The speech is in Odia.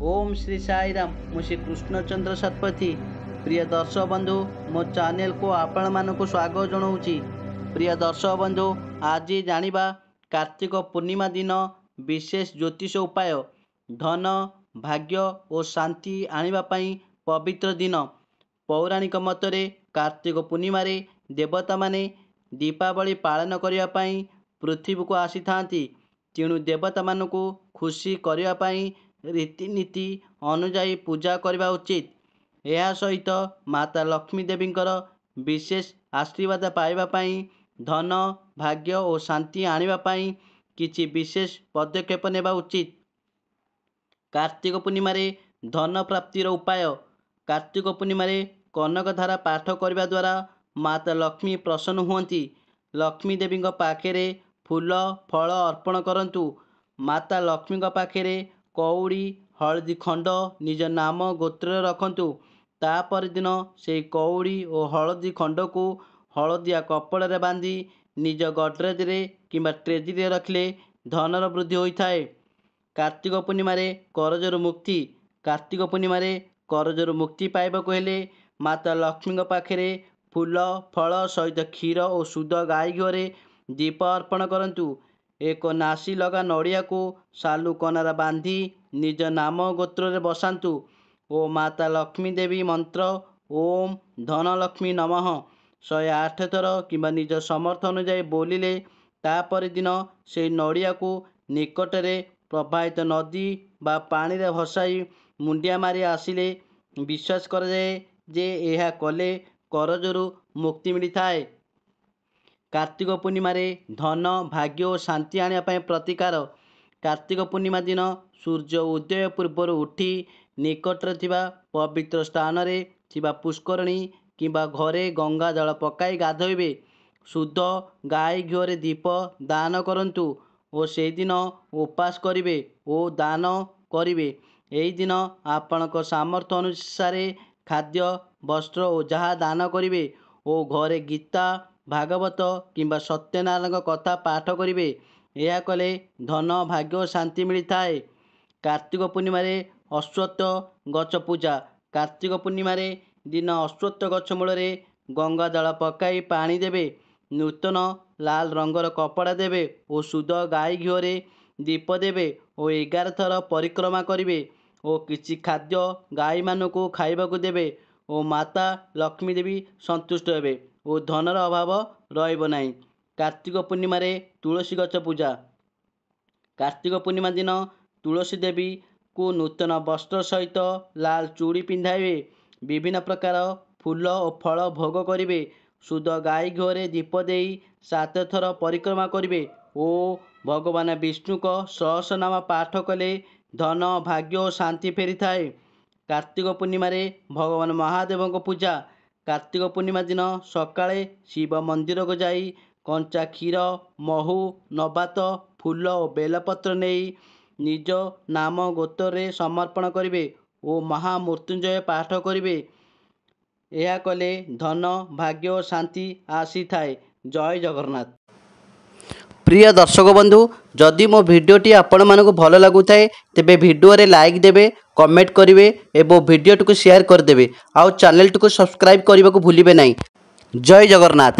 ଓମ୍ ଶ୍ରୀ ସାଇରାମ। ମୁଁ ଶ୍ରୀ କୃଷ୍ଣଚନ୍ଦ୍ର ଶତପଥୀ। ପ୍ରିୟ ଦର୍ଶକ ବନ୍ଧୁ, ମୋ ଚ୍ୟାନେଲକୁ ଆପଣମାନଙ୍କୁ ସ୍ୱାଗତ ଜଣାଉଛି। ପ୍ରିୟ ଦର୍ଶକ ବନ୍ଧୁ, ଆଜି ଜାଣିବା କାର୍ତ୍ତିକ ପୂର୍ଣ୍ଣିମା ଦିନ ବିଶେଷ ଜ୍ୟୋତିଷ ଉପାୟ। ଧନ, ଭାଗ୍ୟ ଓ ଶାନ୍ତି ଆଣିବା ପାଇଁ ପବିତ୍ର ଦିନ। ପୌରାଣିକ ମତରେ କାର୍ତ୍ତିକ ପୂର୍ଣ୍ଣିମାରେ ଦେବତାମାନେ ଦୀପାବଳି ପାଳନ କରିବା ପାଇଁ ପୃଥିବୀକୁ ଆସିଥାନ୍ତି। ତେଣୁ ଦେବତାମାନଙ୍କୁ ଖୁସି କରିବା ପାଇଁ ରୀତିନୀତି ଅନୁଯାୟୀ ପୂଜା କରିବା ଉଚିତ। ଏହା ସହିତ ମାତା ଲକ୍ଷ୍ମୀ ଦେବୀଙ୍କର ବିଶେଷ ଆଶୀର୍ବାଦ ପାଇବା ପାଇଁ, ଧନ, ଭାଗ୍ୟ ଓ ଶାନ୍ତି ଆଣିବା ପାଇଁ କିଛି ବିଶେଷ ପଦକ୍ଷେପ ନେବା ଉଚିତ। କାର୍ତ୍ତିକ ପୂର୍ଣ୍ଣିମାରେ ଧନ ପ୍ରାପ୍ତିର ଉପାୟ। କାର୍ତ୍ତିକ ପୂର୍ଣ୍ଣିମାରେ କନକଧାରା ପାଠ କରିବା ଦ୍ୱାରା ମାତା ଲକ୍ଷ୍ମୀ ପ୍ରସନ୍ନ ହୁଅନ୍ତି। ଲକ୍ଷ୍ମୀ ଦେବୀଙ୍କ ପାଖରେ ଫୁଲ, ଫଳ ଅର୍ପଣ କରନ୍ତୁ। ମାତା ଲକ୍ଷ୍ମୀଙ୍କ ପାଖରେ କଉଡ଼ି, ହଳଦୀ ଖଣ୍ଡ ନିଜ ନାମ ଗୋତ୍ରରେ ରଖନ୍ତୁ। ତା ପରଦିନ ସେହି କଉଡ଼ି ଓ ହଳଦୀ ଖଣ୍ଡକୁ ହଳଦିଆ କପଡ଼ାରେ ବାନ୍ଧି ନିଜ ଗଡ଼ରେଜରେ କିମ୍ବା ଟ୍ରେଜେରୀରେ ରଖିଲେ ଧନର ବୃଦ୍ଧି ହୋଇଥାଏ। କାର୍ତ୍ତିକ ପୂର୍ଣ୍ଣିମାରେ କରଜରୁ ମୁକ୍ତି। କାର୍ତ୍ତିକ ପୂର୍ଣ୍ଣିମାରେ କରଜରୁ ମୁକ୍ତି ପାଇବାକୁ ହେଲେ ମାତା ଲକ୍ଷ୍ମୀଙ୍କ ପାଖରେ ଫୁଲ, ଫଳ ସହିତ କ୍ଷୀର ଓ ଶୁଦ୍ଧ ଗାଈ ଘିଅରେ ଦୀପ ଅର୍ପଣ କରନ୍ତୁ। ଏକ ନାସି ଲଗା ନଡ଼ିଆକୁ ସାଲୁ କନାରେ ବାନ୍ଧି ନିଜ ନାମ ଗୋତ୍ରରେ ବସାନ୍ତୁ ଓ ମାତା ଲକ୍ଷ୍ମୀ ଦେବୀ ମନ୍ତ୍ର ଓମ୍ ଧନଲକ୍ଷ୍ମୀ ନମଃ 108 ଥର କିମ୍ବା ନିଜ ସମର୍ଥ ଅନୁଯାୟୀ ବୋଲିଲେ, ତା ପରଦିନ ସେହି ନଡ଼ିଆକୁ ନିକଟରେ ପ୍ରବାହିତ ନଦୀ ବା ପାଣିରେ ଭସାଇ ମୁଣ୍ଡିଆ ମାରି ଆସିଲେ, ବିଶ୍ୱାସ କରାଯାଏ ଯେ ଏହା କଲେ କରଜରୁ ମୁକ୍ତି ମିଳିଥାଏ। କାର୍ତ୍ତିକ ପୂର୍ଣ୍ଣିମାରେ ଧନ, ଭାଗ୍ୟ ଓ ଶାନ୍ତି ଆଣିବା ପାଇଁ ପ୍ରତିକାର। କାର୍ତ୍ତିକ ପୂର୍ଣ୍ଣିମା ଦିନ ସୂର୍ଯ୍ୟ ଉଦୟ ପୂର୍ବରୁ ଉଠି ନିକଟରେ ଥିବା ପବିତ୍ର ସ୍ଥାନରେ ଥିବା ପୁଷ୍କରିଣୀ କିମ୍ବା ଘରେ ଗଙ୍ଗା ଜଳ ପକାଇ ଗାଧୋଇବେ। ଶୁଦ୍ଧ ଗାଈ ଘିଅରେ ଦୀପ ଦାନ କରନ୍ତୁ ଓ ସେହିଦିନ ଉପାସ କରିବେ ଓ ଦାନ କରିବେ। ଏହି ଦିନ ଆପଣଙ୍କ ସାମର୍ଥ୍ୟ ଅନୁସାରେ ଖାଦ୍ୟ, ବସ୍ତ୍ର ଓ ଯାହା ଦାନ କରିବେ ଓ ଘରେ ଗୀତା, ଭାଗବତ କିମ୍ବା ସତ୍ୟନାରାୟଣଙ୍କ କଥା ପାଠ କରିବେ। ଏହା କଲେ ଧନ, ଭାଗ୍ୟ ଓ ଶାନ୍ତି ମିଳିଥାଏ। କାର୍ତ୍ତିକ ପୂର୍ଣ୍ଣିମାରେ ଅଶ୍ୱତ୍ଥ ଗଛ ପୂଜା। କାର୍ତ୍ତିକ ପୂର୍ଣ୍ଣିମାରେ ଦିନ ଅଶ୍ୱତ୍ଥ ଗଛ ମୂଳରେ ଗଙ୍ଗା ଜଳ ପକାଇ ପାଣି ଦେବେ। ନୂତନ ଲାଲ ରଙ୍ଗର କପଡ଼ା ଦେବେ ଓ ଶୁଦ୍ଧ ଗାଈ ଘିଅରେ ଦୀପ ଦେବେ ଓ 11 ଥର ପରିକ୍ରମା କରିବେ ଓ କିଛି ଖାଦ୍ୟ ଗାଈମାନଙ୍କୁ ଖାଇବାକୁ ଦେବେ ଓ ମାତା ଲକ୍ଷ୍ମୀ ଦେବୀ ସନ୍ତୁଷ୍ଟ ହେବେ ଓ ଧନର ଅଭାବ ରହିବ ନାହିଁ। କାର୍ତ୍ତିକ ପୂର୍ଣ୍ଣିମାରେ ତୁଳସୀ ଗଛ ପୂଜା। କାର୍ତ୍ତିକ ପୂର୍ଣ୍ଣିମା ଦିନ ତୁଳସୀ ଦେବୀକୁ ନୂତନ ବସ୍ତ୍ର ସହିତ ଲାଲ ଚୁଡ଼ି ପିନ୍ଧାଇବେ। ବିଭିନ୍ନ ପ୍ରକାର ଫୁଲ ଓ ଫଳ ଭୋଗ କରିବେ। ଶୁଦ୍ଧ ଗାଈ ଘିଅରେ ଦୀପ ଦେଇ 7 ଥର ପରିକ୍ରମା କରିବେ ଓ ଭଗବାନ ବିଷ୍ଣୁଙ୍କ ସହସ୍ରନାମ ପାଠ କଲେ ଧନ, ଭାଗ୍ୟ ଓ ଶାନ୍ତି ଫେରିଥାଏ। କାର୍ତ୍ତିକ ପୂର୍ଣ୍ଣିମାରେ ଭଗବାନ ମହାଦେବଙ୍କ ପୂଜା। କାର୍ତ୍ତିକ ପୂର୍ଣ୍ଣିମା ଦିନ ସକାଳେ ଶିବ ମନ୍ଦିରକୁ ଯାଇ କଞ୍ଚା କ୍ଷୀର, ମହୁ, ନବାତ, ଫୁଲ ଓ ବେଲପତ୍ର ନେଇ ନିଜ ନାମ ଗୋତ୍ରରେ ସମର୍ପଣ କରିବେ ଓ ମହାମୃତ୍ୟୁଞ୍ଜୟ ପାଠ କରିବେ। ଏହା କଲେ ଧନ, ଭାଗ୍ୟ ଓ ଶାନ୍ତି ଆସିଥାଏ। ଜୟ ଜଗନ୍ନାଥ। ପ୍ରିୟ ଦର୍ଶକ ବନ୍ଧୁ, ଯଦି ମୋ ଭିଡ଼ିଓଟି ଆପଣମାନଙ୍କୁ ଭଲ ଲାଗୁଥାଏ, ତେବେ ଭିଡ଼ିଓରେ ଲାଇକ୍ ଦେବେ, କମେଣ୍ଟ କରିବେ ଏବଂ ଭିଡ଼ିଓଟିକୁ ସେୟାର କରିଦେବେ ଆଉ ଚ୍ୟାନେଲଟିକୁ ସବସ୍କ୍ରାଇବ୍ କରିବାକୁ ଭୁଲିବେ ନାହିଁ। ଜୟ ଜଗନ୍ନାଥ।